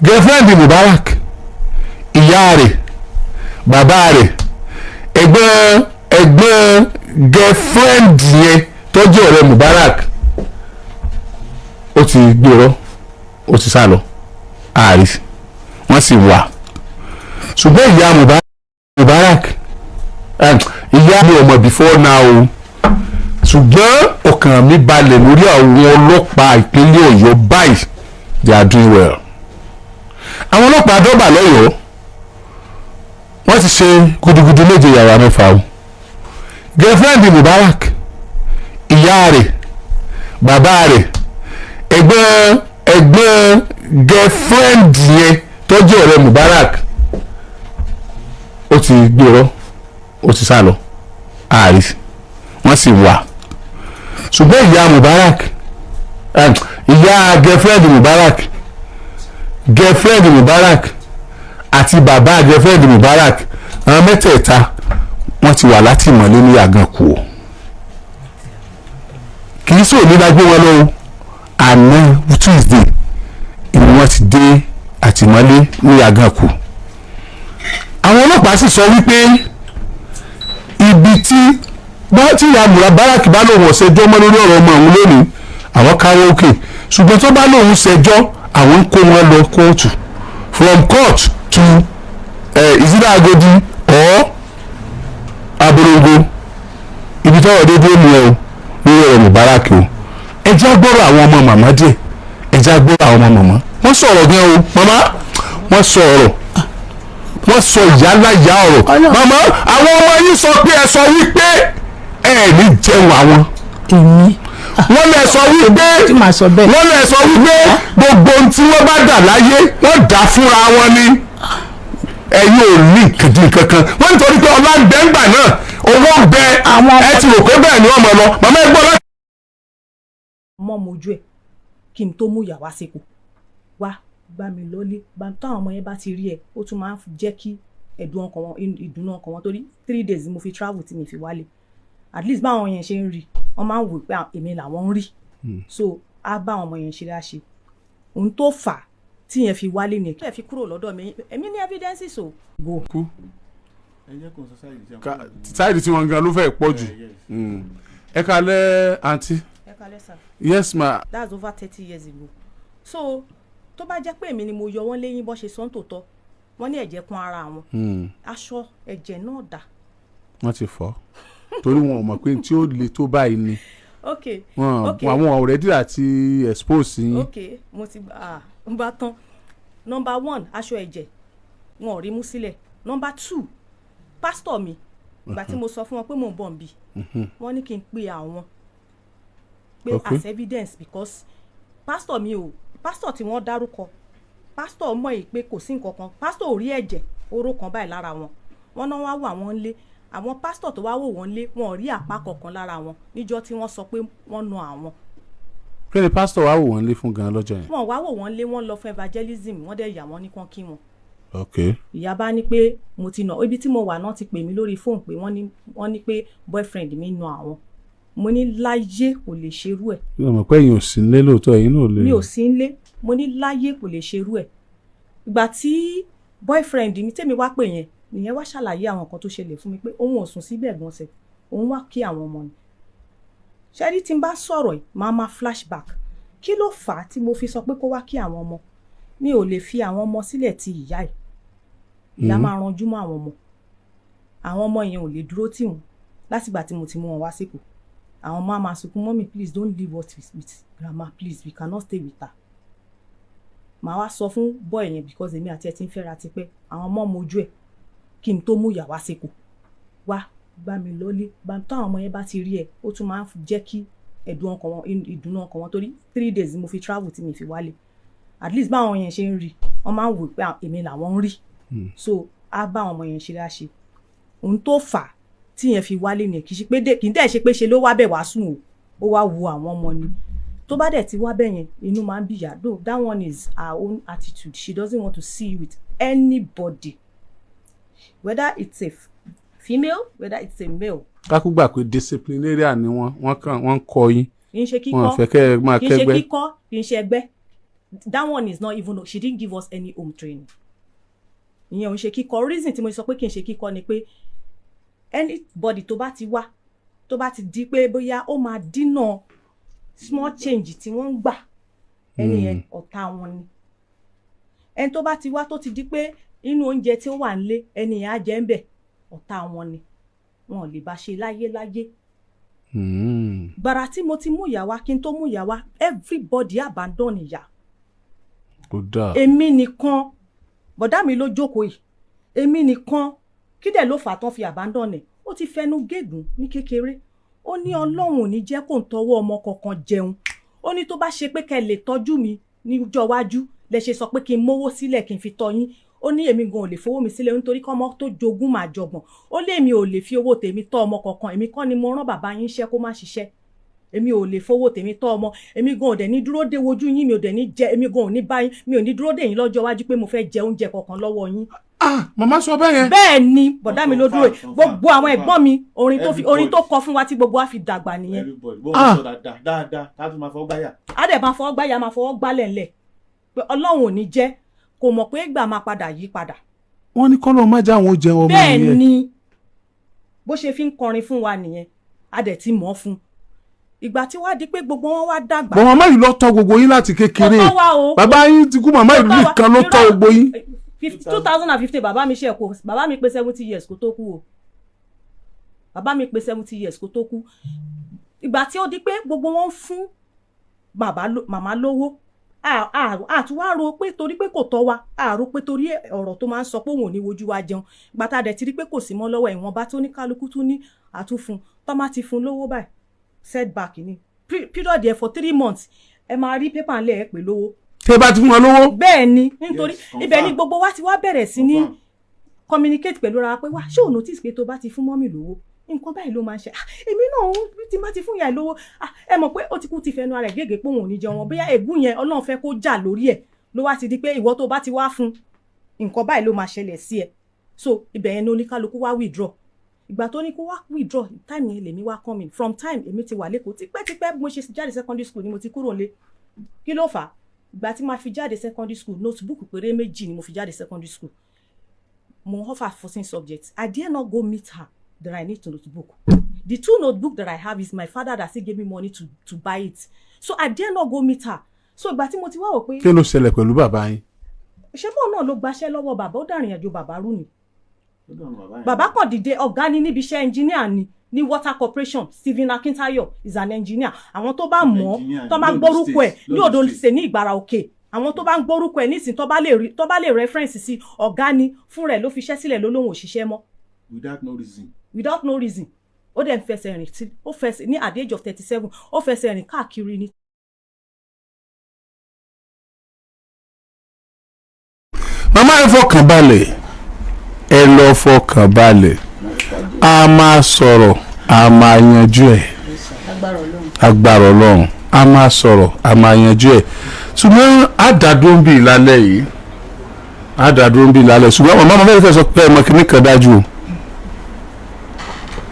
Girlfriend Mubarak, ìyá rẹ̀, bàbá rẹ̀, ẹ̀gbọ́n girlfriend yẹn tó jẹ́ ọ̀rẹ́ Mubarak, ó ti gbèrò, ó ti sá lọ, ààrí wọ́n sì wà. Ṣùgbọ́n ìyá Mubarak, ìyá mi ò mọ̀ before now o, ṣùgbọ́n ọkàn mi balẹ̀ lórí àwọn ọlọ́pàá ìpínlẹ̀ Ọ̀yọ́ báyìí. They are doing well. Àwọn ọlọ́pàá dọ́bà lọ́yọ̀ọ́, wọ́n ti ṣe gudugudu méje yàrá mẹ́fà o. Girlfriend Mubarak, ìyá rẹ̀, bàbá rẹ̀, ẹ̀gbọ́n girlfriend yẹn tó jẹ́ ọ̀rẹ́ Mubarak, ó ti gbèrò, ó ti sá lọ, ààrí wọ́n sì wà. Ṣùgbọ́n ìyá Mubarak, ìyá girlfriend Mubarak, girlfriend Mubarak àti bàbá girlfriend Mubarak, àwọn mẹ́tẹ̀ẹ̀ta, wọ́n ti wà látìmọ́lé ní Yàgànkù o. Kì í sòní la gbé wọn lọ́wọ́, àná Tuesday ìní wọ́n ti dé àtìmọ́lé ní Yàgànkù. Àwọn ọlọ́pàá sì sọ wípé ibi tí bá tí ìyá Mubarak bá lòun ọ̀sẹ̀jọ́ mọ́ lórí ọ̀rọ̀ ọmọ òun lónìí, àwọn káwọ́ òkè, ṣùgbọ́n tó bá lòun ṣẹjọ́, àwọn ń kó wọn lọ kóòtù, from court to ìsídà Agodi or Aborongo. Ibi tọ́rọ̀ dé dúró nìyẹn o lórí ọ̀rọ̀ Mubarak o. Ẹ jẹ́ gbọ́rọ̀ àwọn ọmọ màmá díẹ̀. Ẹ jẹ́ gbọ́rọ̀ àwọn ọmọ màmá. Wọ́n sọ̀rọ̀ gan o. Màmá, wọ́n sọ̀rọ̀, wọ́n sọ ìyáláyà ọ̀rọ̀. Màmá, àwọn ọmọ yín sọ pé ẹ sọ wípé ẹ ní jẹun àwọn. Èmi? Wọ́n lè sọ wípé Tí màá sọ bẹ́ẹ̀? Wọ́n lè sọ wípé gbogbo ohun tí wọ́n bá dà láyé, wọ́n dà fúnra wọn ni, ẹ̀yin ò ní ìkàdí kankan. Wọ́n nítorí pé ọlá ń bẹ ńgbà náà, owó ń bẹ. Ẹ ti rò pé bẹ́ẹ̀ ni wọ́n mọ̀ lọ. Màmá, ẹ gbọ́ láti. Mọ́ mojú ẹ̀ kí n tó mú ìyàwó àsìkò wá gbá mi lọ́lé bá táwọn ọmọ yẹn bá ti rí ẹ, ó tún máa ń jẹ́ kí ẹ̀dùn ọkàn wọn, ìdùnnú ọkàn wọn, torí 3 days mo fi travel tí mi fi wálé. At least báwọn yẹn ṣe ń rí, wọ́n máa ń wò pé èmi làwọn ń rí. So á bá àwọn ọmọ yẹn ṣe láṣẹ. Ohun tó fà á tí yẹn fi wálé ni ẹ fi kúrò lọ́dọ̀ mi. Èmi ní evidences o. Go. Side tí wọ́n gan ló fẹ́ pọ̀ jù. Ẹ kalẹ́, àǹtí. Ẹ kalẹ́, sir. Yes, ma. That's over 30 years ago. So tó bá jẹ́ pé èmi ni mo yọ wọ́n léyìn bọ́ ṣe sọ́n tòótọ́, wọ́n ní ẹ̀jẹ̀ kún ara wọn, aṣọ ẹ̀jẹ̀ náà dà? Wọ́n ti fọ́ torí wọn ò mọ̀ pé tí ó le tó báyìí ni. Wọn àwọn already àti expose yín. Ok, mo ti ah n bá tán. Number one, aṣọ ẹ̀jẹ̀ wọn ò rí mú sílẹ̀. Number two, pásítọ̀ mi, ìgbà tí mo sọ fún wọn pé mò ń bọ̀ níbí, wọ́n ní kí n pe àwọn Pé as evidence, because pastor mi ò, pastor tí wọ́n dárúkọ, pastor mọ̀ yìí pé kò sí nǹkan kan. Pastor ò rí ẹ̀jẹ̀ oró kan báyìí lára wọn. Wọ́n náà wá wò àwọn lé, àwọn pastor tó wá wò wọ́n lé, wọn ò rí àpá kankan lára wọn níjọ́ tí wọ́n sọ pé wọ́n na àwọn. Kí ni pásítọ̀ wá wò wọ́n lé fún gan lọ́jọ́ yẹn? Wọ́n wá wò wọ́n lé, wọ́n lọ fún evangelism, wọ́n dẹ̀ yà wọ́n ní kán kí wọn. Ìyá bá ní pé mo ti nà. Ibi tí mo wà náà ti pè mí lórí fóònù pé wọ́n ní pé boyfriend mi nà àwọn. Mo ní láyé, kò lè ṣerú ẹ̀. Yóò mọ̀ pé ẹ̀yin ò sí nílé lóòótọ́, ẹ̀yin náà ò lè. Mi ò sí nílé. Mo ní láyé, kò lè ṣerú ẹ̀. Ìgbà tí boyfriend mi tèmi wá pè yẹn nìyẹn, wá ṣàlàyé àwọn nǹkan tó ṣẹlẹ̀ fún mi pé òun ò sùn síbẹ̀ gan sẹ̀, òun wá kí àwọn ọmọ ni. Ṣẹ́rí, tí n bá sọ̀rọ̀ yìí, máa ma flashback. Kí ló fà á tí mo fi sọ pé kó wá kí àwọn ọmọ? Mi ò lè fi àwọn ọmọ sílẹ̀ ti ìyá ẹ̀. Ìyá máa ranjú mọ́ àwọn ọmọ. Àwọn ọmọ yẹn ò lè dúró tì wọ́n. Látìgbà tí mo ti mú wọn wá síkò, àwọn ọmọ á máa sunkún, "Mummy, please don't leave us with grandma, please, we cannot stay with her." Màá wá sọ fún boy yẹn, because èmi àti ẹ ti ń fẹ́ra tipẹ́, àwọn ọmọ mojú ẹ̀ kí n tó mú ìyá wá síkò, wá gbá mi lọ́lé bá. Táwọn ọmọ yẹn bá ti rí ẹ, ó tún máa ń jẹ́ kí ẹ̀dùn ọkàn wọn, ìdùnnú ọkàn wọn, torí 3 days ni mo fi travel tí mi fi wálé. At least báwọn yẹn ṣe ń rí, wọ́n máa ń wò pé èmi làwọn ń rí. So á bá àwọn ọmọ yẹn ṣe láṣẹ. Ohun tó fà á tí yẹn fi wálé nìyẹn. Kì í ṣe pé kì í dẹ̀ ṣe pé ṣe ló wá bẹ̀ wá sùn o, ó wá wo àwọn ọmọ ni. Tó bá dẹ̀ ti wá bẹ̀ yẹn, inú máa ń bìyà. Though that one is her own attitude, she doesn't want to see you with anybody, whether it's a female, whether it's a male. Kákú gbà pé disciplinarian ni wọ́n, wọ́n kàn wọ́n ń kọ́ yín. Kì í ṣe kíkọ́. Wọn fẹ́ kẹ́ ẹ máa Kì í ṣe kẹ́gbẹ́. kíkọ́, kì í ṣe ẹgbẹ́. That one is not even, she didn't give us any home training. Ìyẹn ò ń ṣe kíkọ́. Reason tí mo sọ pé kì í ṣe kíkọ́ ni pé anybody tó bá ti wá, tó bá ti di pé bóyá ó máa dínà small change tí wọ́n ń gbà, ẹni yẹn, ọ̀tá wọn ni. Ẹni tó bá ti wá, tó ti di pé inú oúnjẹ tí ó wà nílé, ẹni yẹn á jẹ ń bẹ̀, ọ̀tá wọn ni. Wọn ò lè bá ṣe láyé láyé. Gbàrà tí mo ti mú ìyá wá, kí n tó mú ìyá wá, everybody abandon ìyá. Kò dáa. Èmi nìkan, bọ̀dá mi ló jókòó yìí, èmi nìkan. Kí dẹ̀ ló fà á tán fi abandon ẹ̀? Ó ti fẹnu gégùn ní kékeré. Ó ní Ọlọ́run ò ní jẹ́ kó ń tọwọ́ ọmọ kankan jẹun. Ó ní tó bá ṣe pé kẹ́ lè tọ́jú mi níjọ́ iwájú lẹ ṣe sọ pé kí n mówó sílẹ̀ kí n fi tọ́ yín. Ó ní èmi gan ò lè fowó mi sílẹ̀, nítorí kọ́mọ tó jogún máa jọgbọ̀n. Ó lé èmi ò lè fi owó tèmi tọ́ ọmọ kankan. Èmi kọ́ ni mo rán bàbá yín iṣẹ́ kó má ṣiṣẹ́. Èmi ò lè fowó tèmi tọ́ ọmọ. Èmi gan ò dẹ̀ ní dúró dé wojú yín. Mi ò dẹ̀ ní jẹ, èmi gan ò ní bá yín, mi ò ní dúró dé yín lọ́jọ́ iwájú pé mo fẹ́ jẹ oúnjẹ kankan lọ́wọ́ yín. Ah, màmá sọ bẹ́ẹ̀ yẹn? Bẹ́ẹ̀ ni. Bọ̀dá mi ló dúró yìí. Gbogbo àwọn ẹ̀gbọ́n mi, orin tó kọ fún wa tí gbogbo wa fi dàgbà nìyẹn. Everybody bó ń sọ dáadáa dáadáa, tá a tún máa fọwọ́ gbáyà. Á dẹ̀ máa fọwọ́ gbáyà, máa fọwọ́ gbálẹ̀ ńlẹ̀ pé Ọlọ́run ò ní jẹ́. Kò mọ̀ pé ìgbà máa padà yí padà. Wọ́n ní kọ́lọ́ má já àwọn jẹun ọmọ Bẹ́ẹ̀ yẹn. ni. Bó ṣe fi ń kọrin fún wa nìyẹn. A dẹ̀ ti mọ̀ ọ́ fún ìgbà tí wàá di pé gbogbo wọn wá dàgbà. Bọ̀ màmá yìí lọ tọ́ gbogbo yín láti kékeré. Kò tọ́ wa o. Bàbá yín ti kú, màmá yìí Kò tọ́ wa. nìkan ló tọ́ Irọ́. gbogbo yín. 2015 bàbá mi ṣe kó. Bàbá mi pé 70 years kó tó kú o. Bàbá mi pé 70 years kó tó kú. Ìgbà tí ó di pé gbogbo wọn ń fún bàbá màmá lówó, àtúwá ro pé torí pé kò tọ́ wa, a rò pé torí ọ̀rọ̀ tó máa ń sọ pé òun ò ní wojú wa jẹun. Ìgbà tá a dẹ̀ ti rí pé kò sí mọ́ lọ́wọ́, ìwọ̀nba tó ní kálukú tún ní àtúnfun tó má ti fún lówó báyìí, setback ni period yẹn for 3 months. Ẹ máa rí pépà ńlẹ̀, ẹ pè lówó. Tẹ́ bá ti fún wọn lówó. Bẹ́ẹ̀ ni, nítorí Yes, ibẹ̀ ni confirm. gbogbo wa ti wá bẹ̀rẹ̀ sí ní Confirm. communicate pẹ̀lú ara pé, wá, ṣé o notice pé tó bá ti fún mummy lówó, nǹkan báyìí ló máa ń ṣe? Ah, èmi náà ń tí bá ti fún ìyá ẹ̀ lówó. Ah, ẹ mọ̀ pé ó ti kú, ti fẹnu ara ẹ̀ gègé pé òun ò ní jẹun wọn. Bóyá ègún yẹn, Ọlọ́run fẹ́ kó jà lórí ẹ̀, ló wá ti di pé ìwọ tó bá ti wá fún, nǹkan báyìí ló máa ṣẹlẹ̀ sí ẹ. So ibẹ̀ yẹn ni oníkálukú wá withdraw. Ìgbà tó ní kó wá withdraw, time yẹn lèmi wá come in. From time èmi ti wà lẹ́kọ̀ọ́ tipẹ́tipẹ́. Bí mo ṣe jáde secondary school ni mo ti kúrò nílé. Kí ló fà á? Ìgbà tí màá fi jáde secondary school, notebook péré méjì ni mo fi jáde secondary school. Mo offer 14 subjects. I dare not go meet her that I need to notebook. The two notebook that I have is my father that still gave me money to buy it, so I dare not go meet her. So ìgbà tí mo ti wá wò pé Kí ló ṣẹlẹ̀ pẹ̀lú bàbá yín? Ṣé bóun náà ló gbaṣẹ́ lọ́wọ́ bàbá? Ó dàrin àjò bàbá rú ni. Ó dùn bàbá yẹn. Bàbá kàn dìde, ọ̀gá ni níbi iṣẹ́, engineer ni ní Water Corporation. Stephen Akintayo is an engineer. Àwọn tó bá mọ̀ ọ́, Engineer tó bá ní gbórúkọ ẹ̀ ní l'Ondo Ondo State. State ní Ìgbàrà Òkè, àwọn tó bá ń gbórúkọ ẹ̀ nísìn, tó bá lè rí, tó bá lè reference sí, ọ̀gá ni. Fún rẹ̀ ló fi iṣẹ́ sílẹ̀, ló lóun ò ṣiṣẹ́ mọ́. Without no reason. Without no reason. Ó dẹ̀ ń fẹsẹ̀ rìn tí ó fẹsẹ̀ ní at the age of 37, ó fẹsẹ̀ rìn káàkiri ni. Màmá, ẹ fọkàn balẹ̀, ẹ lọ fọkàn balẹ̀. A máa sọ̀rọ̀, a máa yanjú ẹ̀. Agbára Ọlọ́run, a máa sọ̀rọ̀, a máa yanjú ẹ̀. Ṣùgbọ́n àdàdúró ń bì lálẹ́ yìí, àdàdúró ń bì lálẹ́. Ṣùgbọ́n màmá, mo fẹ́ sọ pé ẹ mọ kíní kan dájú o.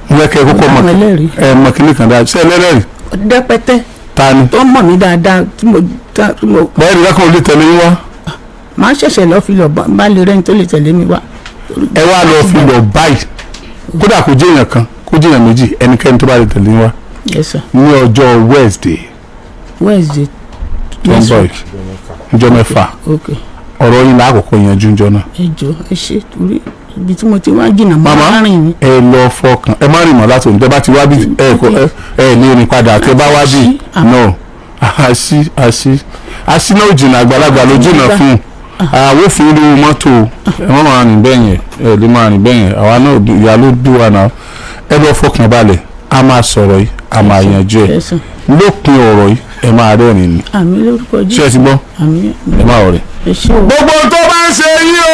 Mo fẹ́ kẹ́ ẹ kókó mọ. Àwọn ẹlẹ́rìí. Ẹ mọ kíní kan dájú ṣé ẹlẹ́rìí? Dẹ́pẹ́tẹ́. Ta ni? Tó mọ̀ mí dáadáa tí mo Bẹ́ẹ̀ ni lákàn olè tẹ̀lé yín wá. Máa ṣẹ̀ṣẹ̀ lọ́ọ́ fi lọ bá lè rẹ́ni tó lè tẹ̀lé mi wá. Ẹ wá lọ fi lọ báyìí, kódà kó jẹ́ èèyàn kan, kó jẹ́ èèyàn méjì, ẹnikẹ́ni tó bá lè tẹ̀lé yín wá Yes sir. ní ọjọ́ Wednesday Wednesday. tó ń bọ̀ yìí, ọjọ́ 6. Ok. Ọ̀rọ̀ yín lákòókò yanjú ńjọ́ náà. Ẹ jọ, ẹ ṣe, torí ibi tí mo ti wá jìnnà mọ́ Màmá, rìn ní. ẹ lọ fọkàn, ẹ má rìn mọ́ láti òní. Tẹ bá ti wá bí, ẹ kọ ẹ ní rìn padà tẹ bá wá bí. No, àṣì àṣì àṣì náà ò jìnnà, àgbàlagbà ló jìnnà fún un. Àwọn òfin irú mọ́tò, ẹ má máa rìn bẹ́ẹ̀ yẹn, ẹ lè máa rìn bẹ́ẹ̀ yẹn. Àwa náà ìyá ló bí wa náà. Ẹ lọ fọkàn balẹ̀, a máa sọ̀rọ̀ yìí, a máa yanjú ẹ̀. Yes sir. Lópin ọ̀rọ̀ yìí, ẹ máa rẹ́rìn ni. Àmín lórúkọ Ṣé Jésù. ẹ ti gbọ́? Àmín. Ẹ má rẹ̀. Ẹ ṣé o. Gbogbo tó bá ń ṣe yín o.